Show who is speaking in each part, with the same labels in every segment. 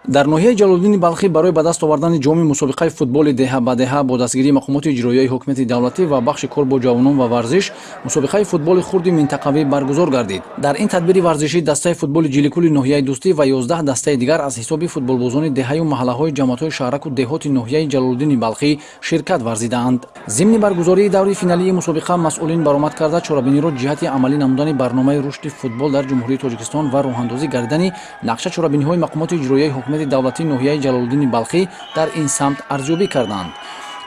Speaker 1: Дар ноҳияи Ҷалолиддини Балхӣ барои ба даст овардани ҷоми мусобиқаи футболи деҳа ба деҳа бо дастгирии мақомоти иҷроияи ҳукумати давлатӣ ва бахши кор бо ҷавонон ва варзиш мусобиқаи футболи хурди минтақавӣ баргузор гардид. Дар ин тадбири варзишӣ дастаи футболи Ҷиликули ноҳияи Дӯстӣ ва 11 дастаи дигар аз ҳисоби футболбозони деҳаю маҳаллаҳои ҷамоатҳои шаҳраку деҳоти ноҳияи Ҷалолиддини Балхӣ ширкат варзидаанд. Зимни баргузории даври финалии мусобиқа масъулин баромад карда чорабиниро ҷиҳати амалӣ намудани барномаи рушди футбол дар Ҷумҳурии Тоҷикистон ва роҳандозӣ гардидани нақша чорабиниҳои мақомоти иҷроияи ҳукумати давлатии ноҳияи Ҷалолиддини Балхӣ дар ин самт арзёбӣ карданд.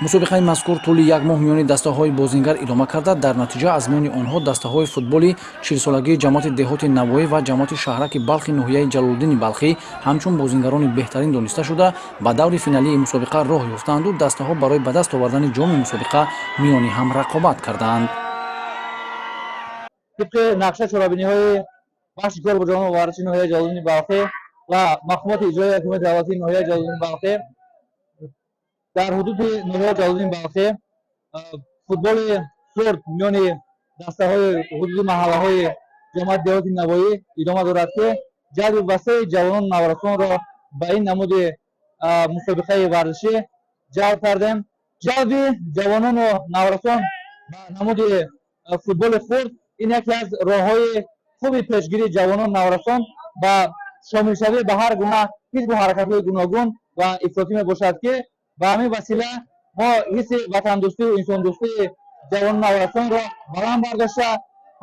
Speaker 1: Мусобиқаи мазкур тӯли як моҳ миёни дастаҳои бозингар идома карда, дар натиҷа аз миёни онҳо дастаҳои футболи 40-солагии ҷамоати деҳоти Навоӣ ва ҷамоати шаҳраки Балхи ноҳияи Ҷалолиддини Балхӣ ҳамчун бозингарони беҳтарин дониста шуда ба даври финалии мусобиқа роҳ ёфтаанду дастаҳо барои ба даст овардани ҷоми мусобиқа миёни ҳам рақобат кардаанд.
Speaker 2: Тибқи нақша чорабиниҳои бахши кор бо ҷавонон ва варзиши ноҳияи Ҷалолиддини Балхӣ ва мақомоти иҷроияи ҳукумати давлатии ноҳияи Ҷалолиддини Балхӣ дар ҳудуди ноҳияи Ҷалолиддини Балхӣ футболи хурд миёни дастаҳои ҳудуди маҳаллаҳои ҷамоати деҳоти Навоӣ идома дорад, ки ҷалби васеи ҷавонону наврасонро ба ин намуди мусобиқаи варзишӣ ҷалб кардем. Ҷалби ҷавонону наврасон ба намуди футболи хурд ин яке аз роҳҳои хуби пешгирии ҷавонону наврасон ба шомилшавӣ ба ҳар гуна ҳизбу ҳаракатҳои гуногун ва ифротӣ мебошад, ки ба ҳамин васила мо ҳисси ватандӯстию инсондӯстии ҷавону наврасонро баланд бардошта,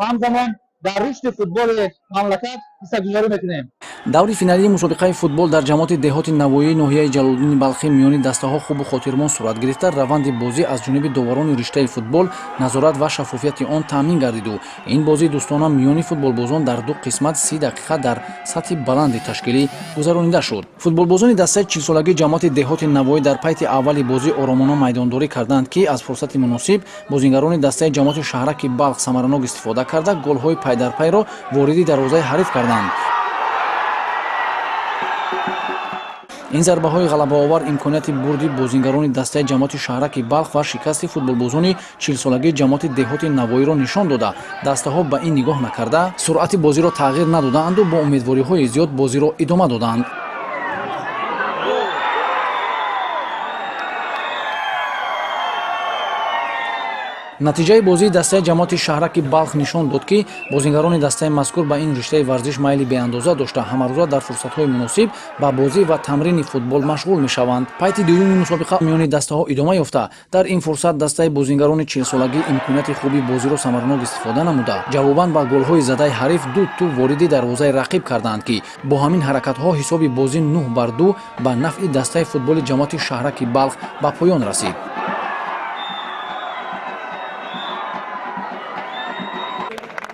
Speaker 2: ҳамзамон дар рушди футболи мамлакат ҳиссагузорӣ мекунем.
Speaker 1: Даври финалии мусобиқаи футбол дар ҷамоати деҳоти Навоии ноҳияи Ҷалолиддини Балхӣ миёни дастаҳо хубу хотирмон сурат гирифта, раванди бозӣ аз ҷониби доварони риштаи футбол назорат ва шаффофияти он таъмин гардиду ин бозии дӯстона миёни футболбозон дар ду қисмат 30 дақиқа дар сатҳи баланди ташкилӣ гузаронида шуд. Футболбозони дастаи 40-солагии ҷамоати деҳоти Навоӣ дар пайти аввали бозӣ оромона майдондорӣ карданд, ки аз фурсати муносиб бозингарони дастаи ҷамоати шаҳраки Балх самаранок истифода карда, голҳои пайдарпайро вориди дарвозаи ҳариф карданд. Ин зарбаҳои ғалабаовар имконияти бурди бозингарони дастаи ҷамоати шаҳраки Балх ва шикасти футболбозони 40-солагии ҷамоати деҳоти Навоиро нишон дода, дастаҳо ба ин нигоҳ накарда суръати бозиро тағйир надодаанду бо умедвориҳои зиёд бозиро идома доданд. Натиҷаи бозии дастаи ҷамоати шаҳраки Балх нишон дод, ки бозингарони дастаи мазкур ба ин риштаи варзиш майли беандоза дошта, ҳамарӯза дар фурсатҳои муносиб ба бозӣ ва тамрини футбол машғул мешаванд. Пайти дуюми мусобиқа миёни дастаҳо идома ёфта, дар ин фурсат дастаи бозингарони 40-солагӣ имконияти хуби бозиро самаранок истифода намуда, ҷавобан ба голҳои задаи ҳариф ду тӯб вориди дарвозаи рақиб карданд, ки бо ҳамин ҳаракатҳо ҳисоби бозӣ 9-2 ба нафъи дастаи футболи ҷамоати шаҳраки Балх ба поён расид.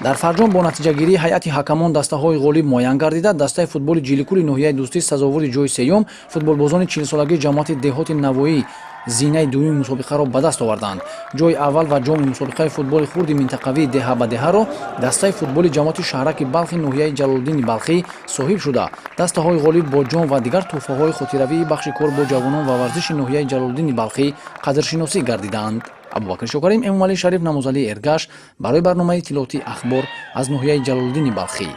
Speaker 1: Дар фарҷом бо натиҷагирии ҳайати ҳакамон дастаҳои ғолиб муайян гардида, дастаи футболи Ҷиликули ноҳияи Дӯстӣ сазовори ҷои сеюм, футболбозони 40-солагии ҷамоати деҳоти Навоӣ зинаи дуюми мусобиқаро ба даст оварданд. Ҷои аввал ва ҷоми мусобиқаи футболи хурди минтақавии деҳа ба деҳаро дастаи футболи ҷамоати шаҳраки Балхи ноҳияи Ҷалолиддини Балхӣ соҳиб шуда, дастаҳои ғолиб бо ҷом ва дигар тӯҳфаҳои хотиравии бахши кор бо ҷавонон ва варзиши ноҳияи Ҷалолиддини Балхӣ қадршиносӣ гардидаанд. Абубакр Шокарим, Эмомалӣ Шариф, Намозалӣ Эргаш барои барномаи иттилоотии Ахбор аз ноҳияи Ҷалолиддини Балхӣ.